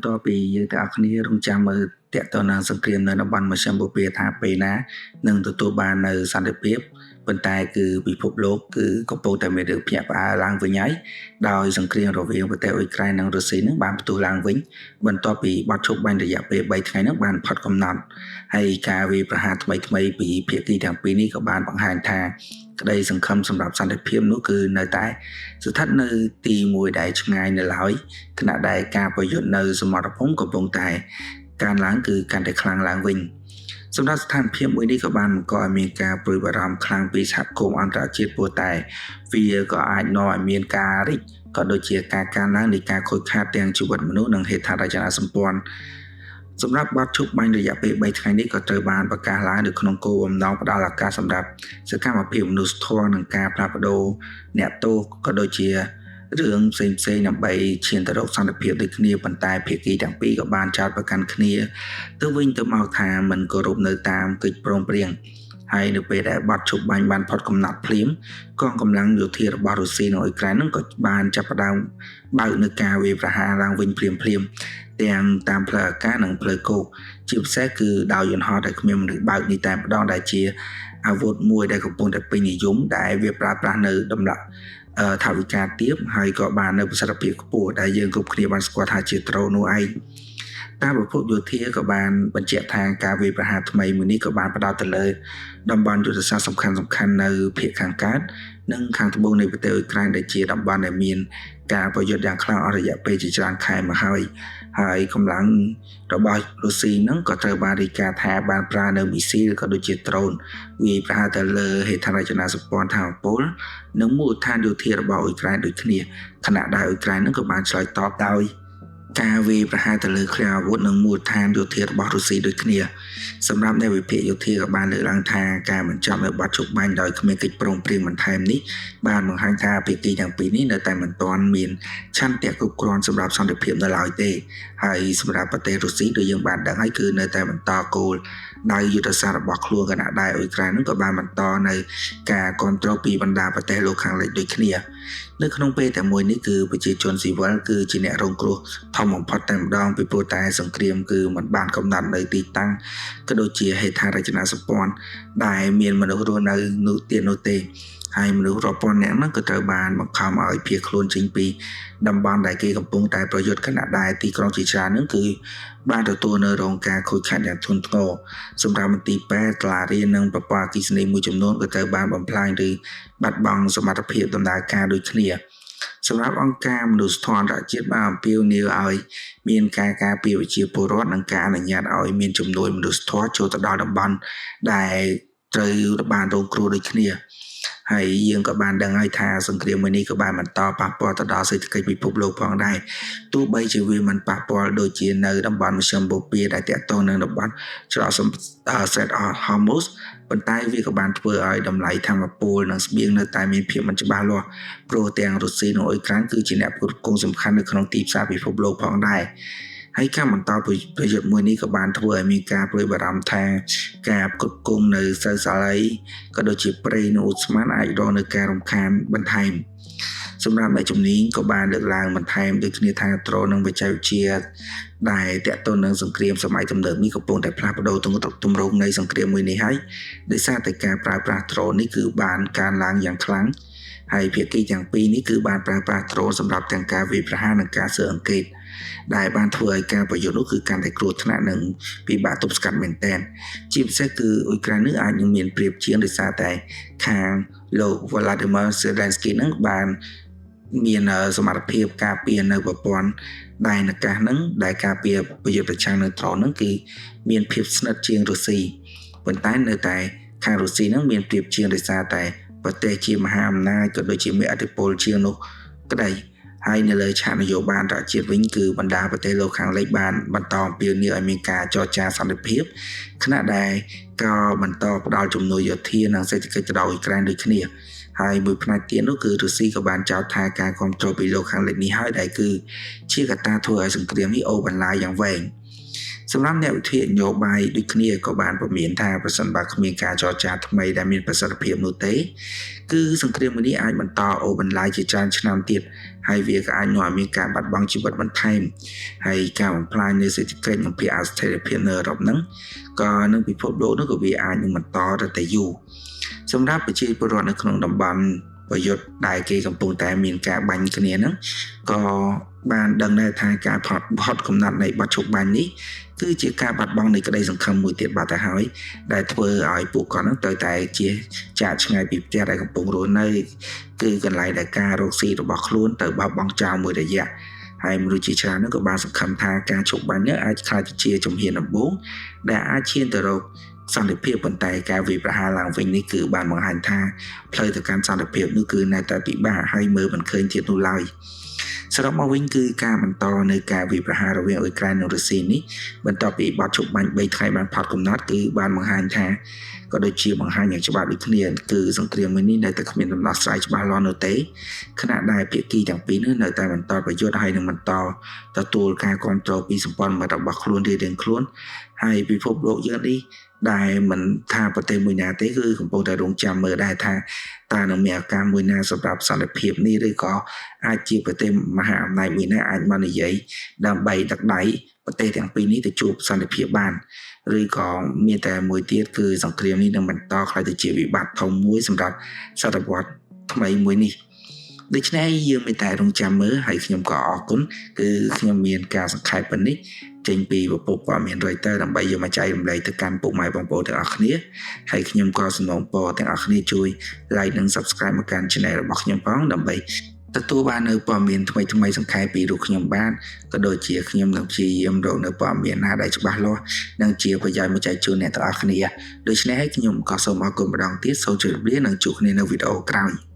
បន្ទាប់ពីយើងទាំងអស់គ្នារងចាំមើលទាក់ទងនឹងសង្គ្រាមនៅតំបន់មជ្ឈិមបូព៌ាថាពេលណានឹងទទួលបាននៅសន្តិភាពប៉ុន្តែគឺពិភពលោកគឺកំពុងតែមានរឿងភ្ញាក់ផ្អើលឡើងវិញហើយដោយសង្គ្រាមរវាងប្រទេសអ៊ុយក្រែននិងរុស្ស៊ីនឹងបានផ្ទុះឡើងវិញបន្ទាប់ពីបទឈប់បាញ់រយៈពេល3ថ្ងៃនឹងបានផុតកំណត់ហើយការវាយប្រហារថ្មីៗពីភាគីទាំងពីរនេះក៏បានបង្ហាញថាក្តីសង្ឃឹមសម្រាប់សន្តិភាពនោះគឺនៅតែស្ថិតនៅទីមួយដែលឆ្ងាយនៅឡើយខណៈដែលការប្រយុទ្ធនៅសមរភូមិកំពុងតែកើនឡើងគឺកាន់តែខ្លាំងឡើងវិញសម្រាប់ស្ថានភាពមួយនេះក៏បានបង្កឲ្យមានការព្រួយបារម្ភខ្លាំងពីសហគមន៍អន្តរជាតិព្រោះតែវាក៏អាចនាំឲ្យមានការរិចក៏ដូចជាការកើនឡើងនៃការខូចខាតទាំងជីវិតមនុស្សនិងហេដ្ឋារចនាសម្ព័ន្ធសម្រាប់បទឈប់បាញ់រយៈពេល3ថ្ងៃនេះក៏ត្រូវបានប្រកាសឡើងនៅក្នុងគោលបំណងផ្ដល់ឱកាសសម្រាប់សកម្មភាពមនុស្សធម៌និងការផ្លាស់ប្ដូរអ្នកទោសក៏ដូចជារឿងផ្សេងផ្សេងដើម្បីឈានទៅរកសន្តិភាពដូចគ្នាប៉ុន្តែភាគីទាំងពីរក៏បានចោទប្រកាន់គ្នាទៅវិញទៅមកថាមិនគោរពនៅតាមកិច្ចព្រមព្រៀងហើយនៅពេលដែលបទឈប់បាញ់បានផុតកំណត់ភ្លាមកងកម្លាំងយោធារបស់រុស្ស៊ីនិងអ៊ុយក្រែននឹងក៏បានចាប់ផ្ដើមបើកនៅការវាយប្រហារឡើងវិញភ្លាមភ្លាមទាំងតាមផ្លូវអាកាសនិងផ្លូវគោកជាពិសេសគឺដោយយន្តហោះដែលគ្មានមនុស្សបើកនេះតែម្ដងដែលជាអាវុធមួយដែលកំពុងតែពេញនិយមដែលវាប្រើប្រាស់នៅដំណាក់ថវិកាទាបហើយក៏បាននៅប្រសិទ្ធភាពខ្ពស់ដែលយើងគ្រប់គ្នាបានស្គាល់ថាជាត្រូនោះឯងតាមប្រភពយោធាក៏បានបញ្ជាក់ថាការវាយប្រហារថ្មីមួយនេះក៏បានផ្ដោតទៅលើតំបន់យុទ្ធសាស្ត្រសំខាន់ៗនៅភាគខាងកើតនិងខាងត្បូងនៃប្រទេសអ៊ុយក្រែនដែលជាតំបន់ដែលមានការប្រយុទ្ធយ៉ាងខ្លាំងអស់រយៈពេលជាច្រើនខែមកហើយហើយកម្លាំងរបស់រុស្ស៊ីនឹងក៏ត្រូវបានរាយការណ៍ថាបានប្រើនៅមីស៊ីលក៏ដូចជាដ្រូនវាយប្រហារទៅលើហេដ្ឋារចនាសម្ព័ន្ធធម្មពលនិងមូលដ្ឋានយោធារបស់អ៊ុយក្រែនដូចគ្នាខណៈដែលអ៊ុយក្រែននឹងក៏បានឆ្លើយតបដោយការវាយប្រហារទៅលើឃ្លាំងអាវុធនិងមូលដ្ឋានយោធារបស់រុស្ស៊ីដូចគ្នាសម្រាប់អ្នកវិភាគយោធាក៏បានលើកឡើងថាការបញ្ចប់នៅបទឈប់បាញ់ដោយគ្មានកិច្ចព្រមព្រៀងបន្ថែមនេះបានបង្ហាញថាភាគីទាំងពីរនេះនៅតែមិនទាន់មានឆន្ទៈគ្រប់គ្រាន់សម្រាប់សន្តិភាពនៅឡើយទេហើយសម្រាប់ប្រទេសរុស្ស៊ីដូចយើងបានដឹងហើយគឺនៅតែបន្តគោលដៅយុទ្ធសាស្ត្ររបស់ខ្លួនខណៈដែលអ៊ុយក្រែននឹងក៏បានបន្តនៅការគ្រប់គ្រងពីបណ្ដាប្រទេសលោកខាងលិចដូចគ្នានៅក្នុងពេលតែមួយនេះគឺប្រជាជនស៊ីវិលគឺជាអ្នករងគ្រោះធំបំផុតតែម្ដងពីព្រោះតែសង្គ្រាមគឺមិនបានកំណត់នៅទីតាំងក៏ដូចជាហេដ្ឋារចនាសម្ព័ន្ធដែលមានមនុស្សរស់នៅនោះទៀតនោះទេហើយមនុស្សរាប់ពាន់នាក់ហ្នឹងក៏ត្រូវបានបង្ខំឲ្យភៀសខ្លួនចេញពីតំបន់ដែលគេកំពុងតែប្រយុទ្ធខណៈដែលទីក្រុងជាច្រើនហ្នឹងគឺបានទទួលនៅរងការខូចខាតយ៉ាងធ្ងន់ធ្ងរសម្រាប់មន្ទីរពេទ្យសាលារៀននិងប្រព័ន្ធអគ្គិសនីមួយចំនួនក៏ត្រូវបានបំផ្លាញឬបាត់បង់សមត្ថភាពដំណើរការដូចគ្នាសម្រាប់អង្គការមនុស្សធម៌អន្តរជាតិបានអំពាវនាវឲ្យមានការការពារប្រជាពលរដ្ឋនិងការអនុញ្ញាតឲ្យមានជំនួយមនុស្សធម៌ចូលទៅដល់តំបន់ដែលត្រូវបានរងគ្រោះដូចគ្នាហើយយើងក៏បានដឹងហើយថាសង្គ្រាមមួយនេះក៏បានបន្តប៉ះពាល់ទៅដល់សេដ្ឋកិច្ចពិភពលោកផងដែរទោះបីជាវាមិនប៉ះពាល់ដូចជានៅតំបន់មជ្ឈិមបូព៌ាដែលតាក់ទងនឹងតំបន់ច្រក Strait of Hormuz ប៉ុន្តែវាក៏បានធ្វើឲ្យតម្លៃធម្មពលនិងស្បៀងនៅតែមានភាពមិនច្បាស់លាស់ព្រោះទាំងរុស្ស៊ីនិងអ៊ុយក្រែនគឺជាអ្នកផ្គត់ផ្គង់សំខាន់នៅក្នុងទីផ្សារពិភពលោកផងដែរហើយការបន្តប្រយុទ្ធមួយនេះក៏បានធ្វើឲ្យមានការព្រួយបារម្ភថាការផ្គត់ផ្គង់នៅស្រូវសាលីក៏ដូចជាប្រេងនិងឧស្ម័នអាចរងនៅការរំខានបន្ថែមសម្រាប់អ្នកជំនាញក៏បានលើកឡើងបន្ថែមដូចគ្នាថាត្រូននិងបច្ចេកវិទ្យាដែលតាក់ទងនឹងសង្គ្រាមសម័យទំនើបនេះកំពុងតែផ្លាស់ប្ដូរទម្រង់នៃសង្គ្រាមមួយនេះហើយដោយសារតែការប្រើប្រាស់ត្រូននេះគឺបានកើនឡើងយ៉ាងខ្លាំងហើយភាគីទាំងពីរនេះគឺបានប្រើប្រាស់ត្រូនសម្រាប់ទាំងការវាយប្រហារនិងការស៊ើបអង្កេតដែលបានធ្វើឲ្យការប្រយុទ្ធនោះគឺកាន់តែគ្រោះថ្នាក់និងពិបាកទប់ស្កាត់មែនទែនជាពិសេសគឺអ៊ុយក្រែននេះអាចនឹងមានប្រៀបជាងដោយសារតែខាងលោក Vladimir Zelensky នឹងបានមានសមត្ថភាពការពារនៅប្រព័ន្ធដែនអាកាសហ្នឹងដែលការពារប្រយុទ្ធប្រឆាំងនៅត្រូនហ្នឹងគឺមានភាពស្និទ្ធជាងរុស្ស៊ីប៉ុន្តែនៅតែខាងរុស្ស៊ីហ្នឹងមានប្រៀបជាងដោយសារតែប្រទេសជាមហាអំណាចក៏ដូចជាមានឥទ្ធិពលជាងនោះក្តីហើយនៅលើឆាកនយោបាយអន្តរជាតិវិញគឺបណ្ដាប្រទេសលោកខាងលិចបានបន្តអំពាវនាវឲ្យមានការចរចាសន្តិភាពខណៈដែលក៏បន្តផ្ដល់ជំនួយយោធានិងសេដ្ឋកិច្ចទៅដល់អ៊ុយក្រែនដូចគ្នាហើយមួយផ្នែកទៀតនោះគឺរុស្ស៊ីក៏បានចោទថាការគ្រប់គ្រងពីលោកខាងលិចនេះហើយដែលគឺជាកត្តាធ្វើឲ្យសង្គ្រាមនេះអូសបន្លាយយ៉ាងវែង សម្រាប់អ្នកវិភាគនយោបាយដូចគ្នាក៏បានព្រមានថាប្រសិនបើគ្មានការចរចាថ្មីដែលមានប្រសិទ្ធភាពនោះទេគឺសង្គ្រាមមួយនេះអាចបន្តអូសបន្លាយជាច្រើនឆ្នាំទៀតហើយវាក៏អាចនាំឲ្យមានការបាត់បង់ជីវិតបន្ថែមហើយការបំផ្លាញនៃសេដ្ឋកិច្ចនិងភាពអស្ថិរភាពនៅអឺរ៉ុបហ្នឹងក៏នឹងពិភពលោកនោះក៏វាអាចនឹងបន្តរតែយូរសម្រាប់ប្រជាពលរដ្ឋនៅក្នុងតំបន់ប្រយុទ្ធដែលគេកំពុងតែមានការបាញ់គ្នាហ្នឹងក៏បានដឹងដែរថាការផុតកំណត់នៃបទឈប់បាញ់នេះគឺជាការបាត់បង់នៃក្តីសង្ឃឹមមួយទៀតបាត់ទៅហើយដែលធ្វើឲ្យពួកគាត់ហ្នឹងត្រូវតែជាចាកឆ្ងាយពីផ្ទះដែលកំពុងរស់នៅគឺកន្លែងដែលការរកស៊ីរបស់ខ្លួនទៅបោះបង់ចោលមួយរយៈហើយមនុស្សជាច្រើនហ្នឹងក៏បានសង្ឃឹមថាការឈប់បាញ់នេះអាចក្លាយទៅជាជំហានដំបូងដែលអាចឈានទៅរកសន្តិភាពប៉ុន្តែការវាយប្រហារឡើងវិញនេះគឺបានបង្ហាញថាផ្លូវទៅកាន់សន្តិភាពនោះគឺនៅតែពិបាកហើយមើលមិនឃើញទៀតនោះឡើយសរុបមកវិញគឺការបន្តនៅការវាយប្រហាររវាងអ៊ុយក្រែននិងរុស្ស៊ីនេះបន្ទាប់ពីបទឈប់បាញ់3ថ្ងៃបានផុតកំណត់គឺបានបង្ហាញថាក៏ដូចជាបង្ហាញយ៉ាងច្បាស់ដូចគ្នាគឺសង្គ្រាមមួយនេះនៅតែគ្មានដំណោះស្រាយច្បាស់លាស់នោះទេខណៈដែលភាគីទាំងពីរនោះនៅតែបន្តប្រយុទ្ធហើយនឹងបន្តទទួលការគ្រប់គ្រងពីសម្ព័ន្ធមិត្តរបស់ខ្លួនរៀងៗខ្លួនហើយពិភពលោកយើងនេះដែលមិនថាប្រទេសមួយណាទេគឺកំពុងតែរងចាំមើលដែរថាតើនឹងមានឱកាសមួយណាសម្រាប់សន្តិភាពនេះឬក៏អាចជាប្រទេសមហាអំណាចមួយណាអាចមកនិយាយដើម្បីដឹកដៃប្រទេសទាំងពីរនេះទៅជួបសន្តិភាពបានឬក៏មានតែមួយទៀតគឺសង្គ្រាមនេះនឹងបន្តក្លាយទៅជាវិបត្តិធំមួយសម្រាប់សតវត្សថ្មីមួយនេះដូច្នេះយើងមានតែរងចាំមើលហើយខ្ញុំក៏អរគុណគឺខ្ញុំមានការសង្ខេបប៉ុណ្នេះចេញពីប្រភពព័ត៌មាន Reuters ដើម្បីយកមកចែករំលែកទៅកាន់ពុកម៉ែបងប្អូនទាំងអស់គ្នាហើយខ្ញុំក៏សំណូមពរទាំងអស់គ្នាជួយ like និង Subscribe មកកាន់ Channel របស់ខ្ញុំផងដើម្បីទទួលបាននៅព័ត៌មានថ្មីៗសង្ខេបពីរូបខ្ញុំបានក៏ដូចជាខ្ញុំនឹងព្យាយាមរកនៅព័ត៌មានណាដែលច្បាស់លាស់និងជាប្រយោជន៍មកចែកជូនអ្នកទាំងអស់គ្នាដូច្នេះហើយខ្ញុំក៏សូមអរគុណម្ដងទៀតសូមជម្រាបលានិងជួបគ្នានៅវីដេអូក្រោយ។